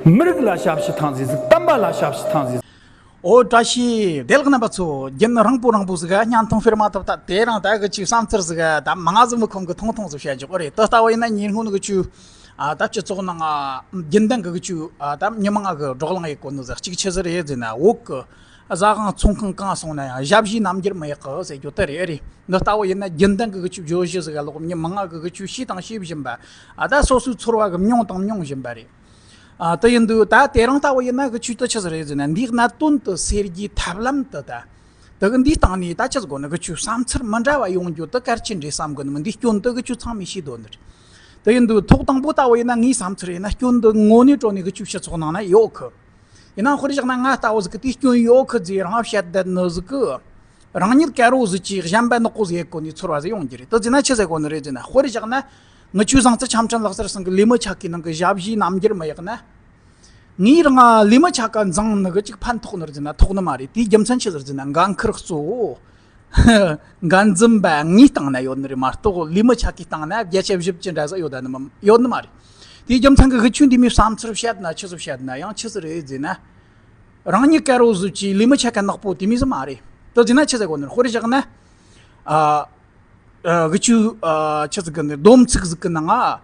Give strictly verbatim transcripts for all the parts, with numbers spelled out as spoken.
མི་རིགས་ལ་ཞབས་ཕྱི་ཐང་ཟིག་ཟིག་བསྟན་པ་ལ་ཞབས་ཕྱི་ཐང་ཟིག་ཟིག་འོ་བཀྲ་ཤིས་བདེ་ལེགས་རྣམ་པ་ཚོ། རྒྱུན་རིང་པོ་རིང་པོ་ཟིག་ག་བརྙན་ཐུང་ཕེར་མ་ཐོབ་ད། དེ་རིང་ད་གི་ཅིག་བསམ་ཚུལ་ཟིག་ག་ད་མང་ཟིག་མི་ཁོམ་གི་ཐུང་ཐུང་ཟིག་བཤད་རྒྱུ་ཨོ་རེད། དེ་ལྟ་བུ་ཡིན་ན་ཉིན་སྔོན་གི་ཆུ་ཨ་ད་སྤྱི་ཚོགས་ནང་ཨ་རྒྱུན་ལྡན་གི་གི་ཆུ་ཨ་ད་མི་མང་གི་བགྲོ་གླེང་ཡེད་གོ་ནི་ཟིག་གཅིག་ཆི་ཟིག་རེད་ཟེར་ན། བོད་གི་ཟ་ཁང་ཚོང་ཁང་གང་སོང་ན་ཡང་ཞབས་ཕྱི་རྣམ་འགྱུར་མི་ཡག་གི་ཟེར་རྒྱུ་དེ་རེད། ཨེ་རེད། འདི་ལྟ་བུ་ཡིན་ན་རྒྱུན་ལྡན་གི་གི་ཆུ་བརྗོད་གཞི་ཟིག་ག་ལོག་མི་མང་ང་གི་གི་ཆུ་ཤེས་དང་ཤེས་བཞིན་པ། ཨ་ད་སོ་སོའི་ཚོར་བ་གི་མྱོང་དང་མྱོང་བཞིན་པ་རེད། ཨ་དེ་ཡིན་དུས་ད་དེ་རིང་ལྟ་བུ་ཡིན་ན་གི་ཆུ་དེ་ཆི་ཟིག་རེད་ཟེར་ན། འདིའི་གནད་དོན་དེ་སེལ་རྒྱུའི་ཐབས་ལམ་དེ་ད་དེ་གི་འདིའི་སྟེང་ནས་ད་ཆི་ཟིག་དགོས་ན། གི་ཆུ་བསམ་ཚུལ་མི་འདྲ་བ་ཡོང་རྒྱུ་དེ་གལ་ཆེན་རེད་བསམ་གི་ནི་མིན། འདིའི་སྐྱོན་དེ་གི་ཆུ་ཚང་མས་ཤེས་དོན་རེད། དེ་ཡིན་དུས་ཐོག་དང་པོ་ལྟ་བུ་ཡིན་ན་ངའི་བསམ་ཚུལ་ཡིན་ན། སྐྱོན་འདི་དངོས་གནས་དྲང་གནས་གི་ཆུ་སྤྱི་ཚོགས་ནང་ན་ཡོད་གི། ཡིན་ནའང་དཔེར་བཞག་ན་ང་ལྟ་བུ་ཟིག་གི་དེའི་སྐྱོན་ཡོད་གི་ཟེར་རང་བཤད་བསྡད་ནི་ཟིག་གི། རང་ཉིད་དཀར་བོ་ཟིག་གིས་གཞན་པ་ནག་པོ་ཟིག་ཡེད་གོ་ནི་ཚོར་བ་ཟིག་ཡོང་རྒྱུ་རེད། དེ་ཟེར་ན་ཆི་ཟེར་གོ་ནི་རེད་ཟེར་ན། དཔེར་བཞག་ན་ངི་ཆོའི་བཟང་རྩེ་ཆམ་ཕྲན་ལག་སར་སང་གི་ལི་མི་ཆ་གི་ནང་གི་ཞབས་ཕྱིའི་རྣམ་འགྱུར་མི་ཡག་ན། ངའི་རང་ལི་མི་ཆ་ག་འཛིང་ནི་གི་ཅིག་ཕན་ཐོགས་ནི་རེད་ཟེར་ན་ཐོགས་ནི་མ་རེད། དེའི་རྒྱུ་མཚན་ཆི་ཟིག་རེད་ཟེར་ན། འགན་ཁུར་གཙོ་བོ་འགན་འཛིན་པ་ངའི་སྟེང་ན་ཡོད་ནི་རེད་མ་གཏོགས་ལི་མི་ཆ་གི་སྟེང་ན་བརྒྱ་ཆ་བཞི་བཅུ་འདྲ་ཟིག་ཡོད་ད་ནི་མ་ཡོད་ནི་མ་རེད། དེའི་རྒྱུ་མཚན་གི་གི་ཆོས་འདི་མོའི་བསམ་ཚུལ་བཤད་ན་ཆི་ཟིག་བཤད་ན་ཡང་ཆི་ཟིག་རེད་ཟེར་ན། རང་ཉིད་དཀར་བོ་ཟིག་གིས་ལི་མི་ཆ་ག་ནག་པོ་དེ་མོ་ཟིག་མ་རེད། དེ་ཟེར་ན་ཆི་ཟེར་གོ་ནི་རེད། དཔེར་བཞག་ན། ཨ་ཨ་གི་ཆོའི་ཨ་ཆི་ཟིག་གི་ནི་སྡོམ་ཚིག་ཟིག་གི་ནང་ང་།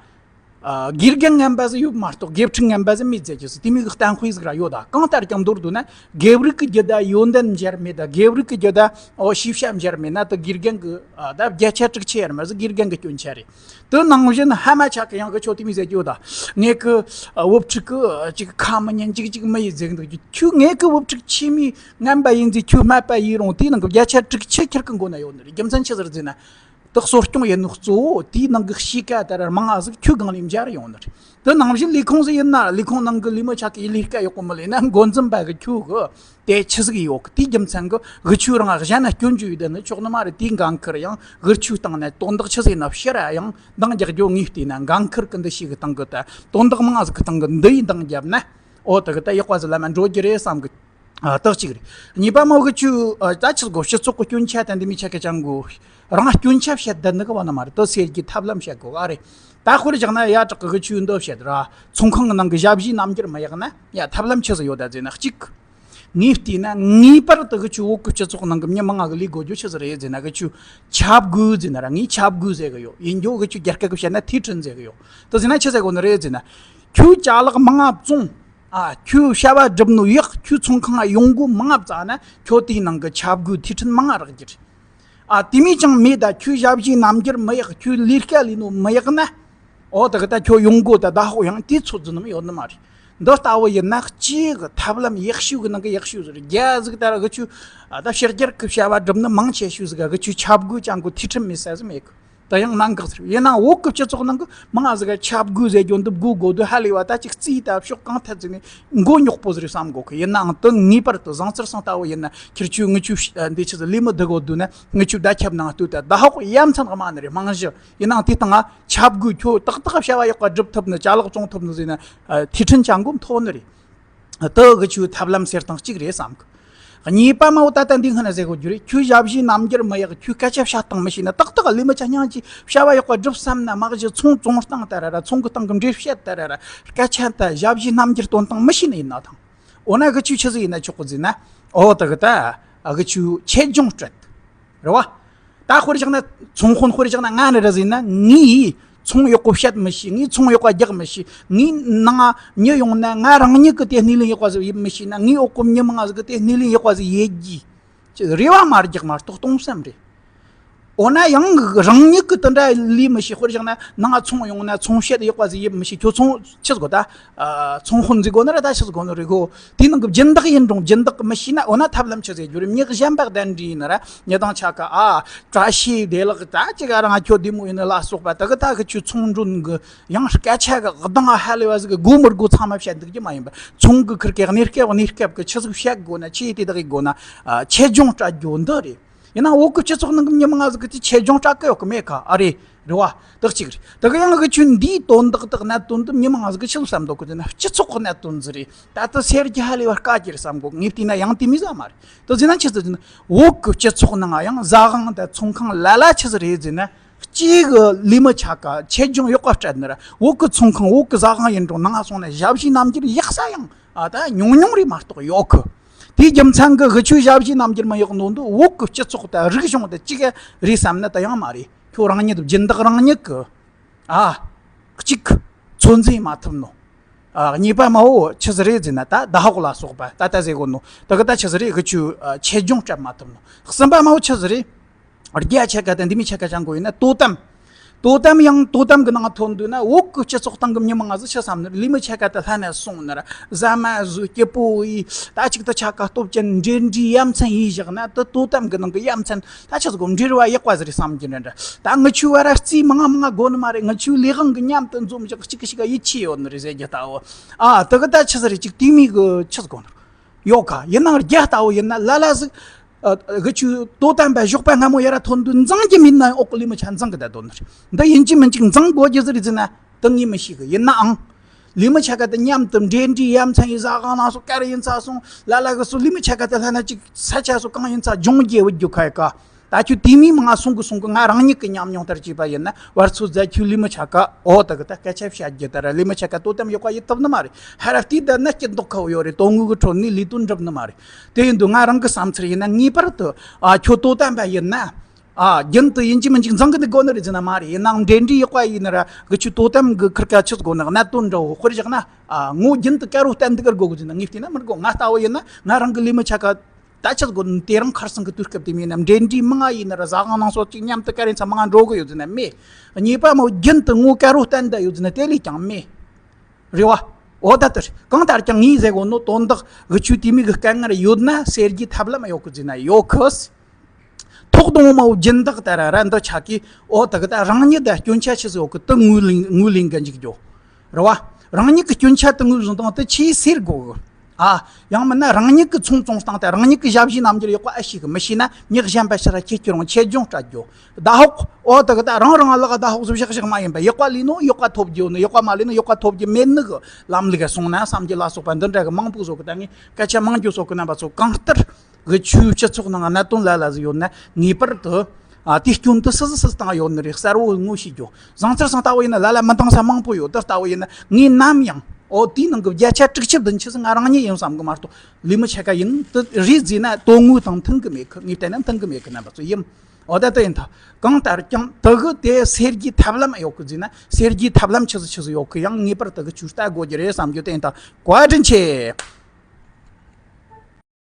ཨ་དགེ་རྒན་ངན་པ་ཟིག་ཡོད་མ་གཏོགས་དགེ་ཕྲུག་ངན་པ་ཟིག་མེད་ཟེར་རྒྱུ་ཟིག་དེ་མོ་གི་གཏམ་དཔེ་ཟིག་ར་ཡོད་ད། གང་ལྟར་ཀྱང་མདོར་བསྡུ་ན་དགེ་ཕྲུག་གི་རྒྱུད་ད་ཡོན་ཏན་འབྱར་མེད་ད། དགེ་ཕྲུག་གི་རྒྱུད་ད་འོ་ཤེས་བྱ་འབྱར་མེད་ན་དེ་དགེ་རྒན་གི་ཨ་ད་བརྒྱ་ཆ་དྲུག་ཅུ་ཡར་མར་ཟིག་དགེ་རྒན་གི་སྐྱོན་ཆ་རེད། དེ་ནང་བཞིན་ཕ་མ་ཆ་གི་ཡང་གི་ཆོ་དེ་མོ་ཟེར་རྒྱུ་ད། ངེད་གི་ཨ་བུ་ཕྲུག་གི་ཅིག་ཁ་མི་ཉན་ཅིག་ཅིག་མི་ཡེད་ཟེར་གི་འདུག་རྒྱུ། ཁྱོད་ངེད་གི་བུ་ཕྲུག་ཆེ་མོའི་ངན་པ་ཡིན་ཟིག་ཁྱོད་སྨད་པ་ཡིན་རུང་དེའི་ནང་གི་བརྒྱ་ཆ་དྲུག་ཅུ་ཁྱེད་ཀི་མགོ་ན་ཡོད་ནི་རེད། རྒྱུ་མཚན་ཆི་ཟིག་རེད་ཟེར་ན། དེ་གསོ་སྐྱོང་ཡིན་ནོ་གཙོ་བོ་དེའི་ནང་གི་གཤིས་ཀ་དེ་ར་མང་ང་ཟིག་ཁྱོད་སྒང་ལས་འབྱར་ཡོང་ནི་རེད། དེ་ནང་བཞིན་ལས་ཁུངས་ཟིག་ཡིན་ན་ལས་ཁུངས་ནང་གི་ལས་མི་ཆ་གི་ལས་ཀ་ཡག་པོ་མི་ལས་ན་འགོ་འཛིན་པ་གི་ཁྱོད་གི་དེ་ཆི་ཟིག་ཡོད་གི། དེའི་རྒྱུ་མཚན་གི་གི་ཆོའི་རང་གཞན་ན་སྐྱོན་བརྗོད་ཡོད་དེ་ནི་ཆོག་ནི་མ་རེད། དེའི་འགན་ཁུར་ཡང་གི་ཆོའི་སྟེང་ན་དོན་དག་ཆི་ཟིག་ཡིན་ན་ཕྱིར་ར་ཡང་འདང་རྒྱག་རྒྱུ། ངས་བལྟས་ན་འགན་ཁུར་གི་འདི་ཞིག་གི་སྟེང་གི་ད་དོན་དག་མང་ང་ཟིག་གི་སྟེང་གི་འདི་ཡིས་འདང་བརྒྱབ་ན་འོ་དེ་གི་ད་ཡག་པ་ཟིག་ལ་མ་འགྲོ་རྒྱུ་རེད་བསམ་གི། ཨ་དག་གཅིག་རེད། གཉིས་པ་མོ་གི་ཆོ་ཨ་ད་ཆི་དགོ། སྤྱི་ཚོགས་གི་སྐྱོན་ཆ་ད་འདི་མི་ཆ་གི་ཅང་དགོ། རང་སྐྱོན་ཆ་བཤད་ད་འདི་གི་བ་ན་མ་རེད། དེ་སེལ་གྱི་ཐབས་ལམ་བཤད་དགོ་ག་རེད། ད་དཔེར་བཞག་ན་ཡ་དྲག་གི་ཆོས་འདི་བཤད་ར། ཚོང་ཁང་གི་ནང་གི་ཞབས་ཕྱིའི་རྣམ་འགྱུར་མི་ཡག་ན་ཡ་ཐབས་ལམ་ཆི་ཟིག་ཡོད་ད་ཟེར་ན། གཅིག་ངས་བལྟས་ན་ངེས་པར་དུ་གི་ཆོ་བོད་གི་སྤྱི་ཚོགས་ནང་གི་མི་མང་ང་གི་ལས་དགོ་རྒྱུ་ཆི་ཟིག་རེད་ཟེར་ན། གི་ཆོ་ཁྱབ་དགོས་ཟེར་ན་ར། ངས་ཁྱབ་དགོས་ཟེར་གི་ཡོད། ཡིན་རྒྱུ་གི་ཆོ་རྒྱ་སྐད་གི་བཤད་ན་ཐེ་ཁྲིན་ཟེར་གི་ཡོད། དེ་ཟེར་ན་ཆི་ཟེར་གོ་ནི་རེད་ཟེར་ན། ཁྱོད་ཅ་ལག་མང་ང་བཙོང་། ཨ་ཁྱོད་བྱ་བ་སྒྲུབ་ནོ་ཡག། ཁྱོད་ཚོང་ཁང་ཡོང་སྒོ་མང་ང་བཙལ་ན་ཁྱོད་དེའི་ནང་གི་ཁྱབ་དགོས་ཐེ་ཁྲིན་མང་ང་རག་རྒྱུ་རེད། ཨ་དེ་མོ་ཅང་མེད་ད། ཁྱོད་ཞབས་ཕྱིའི་རྣམ་འགྱུར་མི་ཡག། ཁྱོད་ལས་ཀ་ལས་ནོ་མི་ཡག་ན། འོ་དེ་གི་ད་ཁྱོད་ཡོང་སྒོ་ད་ད་ཧོ་ཡང་དེ་ཚོད་རྫུན་ནམ་ཡོད་ནི་མ་རེད། འདི་ལྟ་བུ་ཡིན་ན་གཅིག་གི་ཐབས་ལམ་ཡག་ཤོས་གི་ནང་གི་ཡག་ཤོས་ཟིག་རེད། རྒྱ་ཟིག་ད་ར་གི་ཆོ་ཨ་ད་ཕྱི་རྒྱལ་གི་བྱ་བ་སྒྲུབ་ནི་མང་ཆེ་ཤོས་ཟིག་ག་གི་ཆོ་ཁྱབ་དགོས་ཅང་གོ་ཐེ་ཁྲིན་མེད་ས་ཟིག་མེད་གི། ད་ཡང་གནད་འགག་ཟེར། ཡིན་ནའང་བོད་ཀྱི་སྤྱི་ཚོགས་ནང་གི་མང་ང་ཟིག་ག་ཁྱབ་དགོས་ཟེར་རྒྱུ་འདི་དགོས་དགོས་དུས་ཧ་ལས་པ་ད་ཅིག་རྩིས་ད་ཕྱོགས་གང་ཐད་ཟིག་ནས་མགོ་རྙོག་པོ་ཟིག་རེད་བསམ་གོ་གི། ཡིན་ནའང་དེ་ངེས་པར་དུ་བཟང་རྩེར་སོང་ལྟ་བུ་ཡིན་ན་ཁྱེད་ཆོས་ངི་ཆོས་འདི་ཆི་ཟིག་ལས་མི་བསྡུ་གོ་དུས་ན་ངི་ཆོས་ད་ཁྱབ་ནང་ལྟོས་ད་ད་ཧོག་ཡ་མཚན་དམའ་ནི་རེད། རྨང་གཞི་ཡིན་ནའང་དེ་སྟེང་ང་ཁྱབ་དགོས། ཁྱོད་ཏག་ཏག་བྱ་བ་ཡག་པ་སྒྲུབ་ཐུབ་ནི། ཅ་ལག་བཙོང་ཐུབ་ནི་ཟིག་ན་ཐེ་ཁྲིན་ཅང་གོ་མཐོ་ནི་རེད། དེ་གི་ཆོའི་ཐབས་ལམ་སེལ་སྟངས་གཅིག་རེད་བསམ་གི། གཉིས་པ་མ་འོ་ད་ལྟ་འདི་སྔ་ན་ཟེར་གོ་རྒྱུ་རེད། ཁྱོད་ཞབས་ཕྱིའི་རྣམ་འགྱུར་མི་ཡག། ཁྱོད་སྐད་ཆ་བཤད་སྟངས་མི་ཤེས་ན། ཏག་ཏག་ལས་མི་ཆ་སྙིང་རྗེ། བྱ་བ་ཡག་པ་སྒྲུབ་བསམ་ན་མ་གཞི་ཚོང་བཙོང་སྟངས་ད་ར་ར། ཚོང་གི་སྟེང་གི་འགྲེལ་བཤད་ད་ར་ར། སྐད་ཆ་ད་ཞབས་ཕྱིའི་རྣམ་འགྱུར་སྟོན་སྟངས་མི་ཤེས་ནི་ཡིན་ན་ཐང་། འོ་ན་གི་ཆོས་ཆི་ཟིག་ཡིན་ན་ཆོག་གི་ཟེར་ན། འོ་ད་གི་ད་ཨ་གི་ཆོས་ཆེད་སྦྱོང་སྤྲད། རེད་བ། ད་དཔེར་བཞག་ན་ཚོང་དཔོན་དཔེར་བཞག་ན་ང་ནི་རེད་ཟེར་ན། ངས་ཚོང་ཡག་པོ་བཤད་མི་ཤེས། ངས་ཚོང་ཡག་པ་རྒྱག་མི་ཤེས། ངའི་ནང་མྱི་ཡོང་ན་ང་རང་ཉིད་ཀྱིས་དེ་སྣེ་ལེན་ཡག་པ་ཟིག་ཡེད་མི་ཤེས་ན། ངའི་འོག་གི་མྱི་མང་ཟིག་གིས་དེ་སྣེ་ལེན་ཡག་པ་ཟིག་ཡེད་རྒྱུའི་རེ་བ་མ་རྒྱག་མ་གཏོགས་གཏོང་བསམ་རེད། འོ་ན་ཡང་རང་ཉིད་ཀྱིས་དེ་འདྲ་ལས་མི་ཤེས། དཔེར་བཞག་ན་ནང་ང་ཚོང་ཡོང་ན་ཚོང་བཤད་ཡག་པ་ཟིག་ཡེད་མི་ཤེས། ཁྱོད་ཚོང་ཆི་ཟིག་དགོ་ད། ཨ་ཚོང་དཔོན་ཟིག་དགོ་ན་ར་ད་ཆི་ཟིག་དགོ་ནི་རེད་གོ། དེའི་ནང་གི་སྦྱིན་བདག་ཡིན་རུང་སྦྱིན་བདག་གིས་མི་ཤེས་ན། འོ་ན་ཐབས་ལམ་ཆི་ཟིག་རྒྱུ་རེད། མྱི་གཞན་པ་གདན་འདྲེན་ཡིན་ན་ར། མྱི་དང་ཆ་ག་ཨ་བཀྲ་ཤིས་བདེ་ལེགས། ད་ཅི་ག་རང་ཁྱོད་བདེ་མོ་ཡིན་ནི་ལ་སོགས་པ་ད་གི་ད་གི་ཆོས་ཚོང་མགྲོན་གི་ཡང་སྐད་ཆ་གི་གདངས་ཧ་ལས་པ་ཟིག་གི་དགོས་མི་དགོས་ཚང་མ་བཤད་འདུག་རྒྱུ་མ་ཡིན་པ། ཚོང་གི་ཁུར་གི་གནས་སྐབས་གནས་སྐབས་གི་ཆི་ཟིག་བཤད་དགོས་ན་ཆི་དེ་དག་གི་དགོས་ན། ཨ་ཆེད་སྦྱོང་སྤྲད་རྒྱུ་འདི་རེད། ཡིན་ན་བོད་ཀྱི་སྤྱི་ཚོགས་ནང་གི་མྱི་མང་ང་ཟིག་གིས་དེ་ཆེད་སྦྱོང་སྤྲད་གི་ཡོད་གི་མེད་ག། ཨ་རེད། རེད་བ། དག་གཅིག་རེད། དེ་གི་ཡང་གི་ཆོས་འདིའི་དོན་དག་དག་གནད་དོན་དེ་མྱི་མང་ང་ཟིག་གིས་ཆི་ཟིག་བསམ་འདུག་གི་ཟེར་ན། སྤྱི་ཚོགས་ཀྱི་གནད་དོན་ཟིག་རེད། ད་ལྟ་སེལ་རྒྱུ་ཧ་ལས་པ་དཀའ་རྒྱུ་རེད་བསམ་གོ། ངས་བལྟས་ན་ཡང་དེ་མོ་ཟིག་མ་རེད། དེ་ཟེར་ན་ཆི་ཟིག་ཟེར་ན། བོད་ཀྱི་སྤྱི་ཚོགས་ནང་ང་ཡང་ཟ་ཁང་དང་ཚོང་ཁང་ལ་ལ་ཆི་ཟིག་རེད་ཟེར་ན། གཅིག་གི་ལས་མི་ཆ་ག་ཆེད་སྦྱོང་ཡག་པ་སྤྲད་ནི་ར། བོད་གི་ཚོང་ཁང་བོད་གི་ཟ་ཁང་ཡིན་རུང་ནང་སོང་ནས་ཞབས་ཕྱི་རྣམ་འགྱུར་ཡག་ས་ཡང་ཨ་ད་ཉུང་ཉུང་རེད་མ་གཏོགས་ཡོད་གི། དེའི་རྒྱུ་མཚན་གི་གི་ཆོས་ཞབས་ཕྱི་རྣམ་འགྱུར་མི་ཡག་འདུག་འདུག་བོད་གི་སྤྱི་ཚོགས་དང་རིག་གཞུང་དེ་གཅིག་རེད་བསམ་ན་ད་ཡང་མ་རེད། ཁྱོད་རང་ཉིད་སྦྱིན་བདག་རང་ཉིད་གི་ཨ། གཅིག་ཚོད་འཛིན་མ་ཐུབ་ནོ། ཨ། གཉིས་པ་མ་བོ་ཆི་ཟིག་རེད་ཟེར་ན་ད་ཟླ་ཕོགས་ལ་སོགས་པ་ད་ལྟ་ཟེར་གོ་ནོ། ད་གི་ད་ཆི་ཟིག་རེད་གི་ཆོས་ཨ་ཆེད་སྦྱོང་སྤྲད་མ་ཐུབ་ནོ། གསུམ་པ་མ་བོ་ཆི་ཟིག་རེད། རྒྱ་ཆེ་ག་དང་འདི་མི་ཆེ་ག་ཅང་གོ་ཡིན་ན་དོ་དམ། དོ་དམ་ཡང་དོ་དམ་གི་ནང་ཐོན་འདུག་ན་བོད་གི་སྤྱི་ཚོགས་སྟེང་གི་མི་མང་ང་ཟིག་ཆི་བསམ་ནི་རེད། ལས་མི་ཆེ་ག་དེ་ལྷན་ནས་སོང་ནི་ར། ཟ་མ་ཟོས་སྐྱིད་པོ་ཡིས་ད་ཅིག་ཏུ་ཆ་ག་སྟོབས་ཅན་འབྲེལ་འདྲིས་ཡ་མཚན་ཡིན་བཞག་ན་དེ་དོ་དམ་གི་ནང་གི་ཡ་མཚན་ད་ཆི་ཟིག་གོ་འབྲེལ་བ་ཡག་པ་ཟིག་རེད་བསམ་གྱི་འདྲ་འདྲ། ད་ངི་ཆོས་བ་ར་རྩིས་མང་ང་མང་ང་དགོ་ནི་མ་རེད། ངི་ཆོས་ལས་དབང་གི་མཉམ་དུ་འཛོམས་བཞག་གཅིག་གི་གཅིག་ག་ཡིད་ཆེས་ཡོད་ནི་རེད་ཟེར་རྒྱུ་ལྟ་བུ། ཨ་དེ་གི་ད་ཆི་ཟིག་རེད། ཅིག་དེ་མི་གི་ཆི་ཟིག་གོ་ནི་ཡོད་ག་ཡིན་ནའང་རྒྱ་ལྟ་བུ་ཡིན་ན་ལ་ལ་ཟིག་ཨ་གི་ཆོས་དོ་དམ་པ་ཞོགས་པ་སྔ་མོ་ཡ་ར་ཐོན་དུས་འཛིང་གི་མིན་ན་འོག་གི་ལས་མི་ཆ་འཛིང་གི་ད་དོ་ནི་རེད། འདི་ཡིན་གཅིག་མིན་གཅིག་འཛིང་དགོ་རྒྱུ་ཟིག་རེད་ཟེར་ན། དེ་ངས་མི་ཤེས་གི། ཡིན་ནའང་། ལས་མི་ཆ་ག་དེ་མཉམ་དུ་འབྲེལ་འདྲིས་ཡ་མཚན་ཡིན་ཟ་ཁང་ནང་སོ་ག་རེ་ཡིན་ས་སོང་ལ་ལ་གི་སོ་ལས་མི་ཆ་ག་དེ་ལྷན་ན་ཅིག་ས་ཆ་སོ་གང་ཡིན་ས་ལྗོངས་རྒྱས་བུད་རྒྱུ་ཁ་ཡི་ཀ། ད་ཁྱོད་དེ་མིན་མང་ང་སོང་གི་སོང་གི། ང་རང་ཉིད་ཀྱི་ཉམས་མྱོང་ལྟར་བྱས་པ་ཡིན་ན་བར་ཚོ་རྫ་ཆུའི་ལས་མི་ཆ་ག་འོ་ད་གི་ད་སྐད་ཆ་བཤད་རྒྱུ་ད་ར་ལས་མི་ཆ་ག་དོ་དམ་ཡག་པ་ཡིན་ཐུབ་ནི་མ་རེད། ཧ་ར་བལྟས་ད་ན་སྐྱིད་མདོག་ཁ་བོ་ཡོད་རེད། དོན་དངོས་ཀྱི་ཁྲོད་ནས་ལས་དོན་འགྲུབ་ནི་མ་རེད། དེ་ཡིན་དུས་ང་རང་གི་བསམ་ཚུལ་ཡིན་ན་ངེས་པར་དུ་ཨ་ཁྱོད་དོ་དམ་པ་ཡིན་ན། ཨ། རྒྱུན་དུ་ཡིན་གཅིག་མིན་གཅིག་འཛིང་གི་འདུག་དགོས་ནི་རེད་ཟེར་ན་མ་རེད། ཡིན་ནའང་འབྲེལ་འདྲིས་ཡག་པ་ཡིན་ན་ར་གི་ཆོས་དོ་དམ་གི་ཁུར་ཀ་ཆི་དགོས་ནི་གནད་དོན་འདྲ་བོ་དཔེར་བཞག་ན། ཨ། ངོ་རྒྱུན་དུ་དཀར་བོ་བསྟན་འདུག་གི་དགོས་གི་ཟེར་ན་ངས་བལྟས་ན་མི་དགོས། ང་ལྟ་བུ་ཡིན་ན་ང་རང་གི་ལས་མི་ཆ་ག་ད་ཆི་དགོས་ནི། དེ་རིང་ཁར་སང་གི་དུས་སྐབས་དེ་མིན་ན་འབྲེལ་འདྲིས་མང་ང་ཡིན་ན་ར་ཟ་ཁང་ནང་སོགས་ཅིག་མཉམ་དུ་ག་རེ་ཚ་མང་ང་འགྲོ་གི་ཡོད་ཟེར་ན་མེད། གཉིས་པ་མོ་རྒྱུན་དུ་ངོ་དཀར་བོ་བསྟན་བསྡད་ཡོད་ཟེར་ན་དེ་ལས་ཀྱང་མེད། རེད་བ། འོ་ད་ལྟར་གང་ལྟར་ཀྱང་ངས་ཟེར་གོ་ནོ་དོན་དག་གི་ཆོས་དེ་མི་གི་དཀའ་ངལ་ཡོད་ན་སེལ་རྒྱུའི་ཐབས་ལམ་ཡོད་གི་ཟེར་ན་ཡོད་གི། ཐོག་དང་མའོ་སྦྱིན་བདག་ད་ར་ར་འདི་ཆ་གི་འོ་ད་གི་ད་རང་ཉིད་ད་སྐྱོན་ཆ་ཆི་ཟིག་ཡོད་གི་དེ་ངོས་ལེན་ངོས་ལེན་གི་འཇུག་རྒྱུ། རེད་བ། རང་ཉིད་གི་སྐྱོན་ཆ་དེ་ངོས་བཟུང་སྟངས་དེ་ཆེས་སེལ་དགོས་གི། ཨ། ཡང་མིན་ན་རང་ཉིད་གི་ཚོང་བཙོང་སྟངས་དེ་རང་ཉིད་གི་ཞབས་ཕྱི་རྣམ་འགྱུར་ཡག་པ་ཨེ་ཤེས་གི། མི་ཤེས་ན་མྱི་གཞན་པ་ཕྱིར་ཁྱེད་ཀྱི་རང་ཆེད་སྦྱོང་སྤྲད་རྒྱུ། ཟླ་ཕོགས་འོ་ད་གི་ད་རང་རང་ལག་ཟླ་ཕོགས་སུ་བཞག་བཞག་མ་ཡིན་པ་ཡག་པ་ལས་ནོ་ཡག་པ་ཐོབ་རྒྱུ་ནི་ཡག་པ་མ་ལས་ནོ་ཡག་པ་ཐོབ་རྒྱུ་མེད་ནི་གི་ལམ་ལུགས་སོང་ན་བསམ་རྒྱུ་ལ་སོགས་པ་འདི་འདྲ་གི་མང་པོ་བཟོ་གི། ད་ངས་སྐད་ཆ་མང་རྒྱུ་བཟོ་གི་རྣམ་པ་ཚོ་གང་ལྟར་གི་ཆོས་སྤྱི་ཚོགས་ནང་གནད་དོན་ལ་ལ་ཟིག་ཡོད་ན་ངེས་པར་དུ་ཨ་དེ་སྐྱོན་དུ་སི་སི་སི་སྟེང་ཡོད་ནི་རེད། གསལ་བོ་ངོ་ཤེས་རྒྱུ། བཟང་ཚུལ་སང་ལྟ་བུ་ཡིན་ན་ལ་ལ་མི་འདང་ས་མང་པོ་ཡོད། དེ་ལྟ་བུ་ཡིན་ན་ངས་ནམ་ཡང་འོ་དེའི་ནང་གི་བརྒྱ་ཆ་དྲུག་ཅུ་བདུན་ཅུ་ང་རང་ཉིད་ཡིན་བསམ་གི་མ་གཏོགས་ལས་མི་ཆ་ག་ཡིན་དེ་རེད་ཟེར་ན་དོན་དངོས་དང་མཐུན་གི་མེད་གི། ངས་བལྟས་ན་མཐུན་གི་མེད་གི་རྣམ་པ་ཚོ་ཡིན། འོ་ད་ལྟ་ཡིན་ད། གང་ལྟར་ཀྱང་དེ་གི་དེ་སེལ་རྒྱུའི་ཐབས་ལམ་ཡོད་གི་ཟེར་ན་སེལ་རྒྱུའི་ཐབས་ལམ་ཆི་ཟིག་ཆི་ཟིག་ཡོད་གི། ཡང་ངེས་པར་དེ་གི་ཆོས་ལྟ་དགོས་རྒྱུ་རེད་བསམ་རྒྱུ་དེ་ཡིན་ད། བཀའ་དྲིན་ཆེ།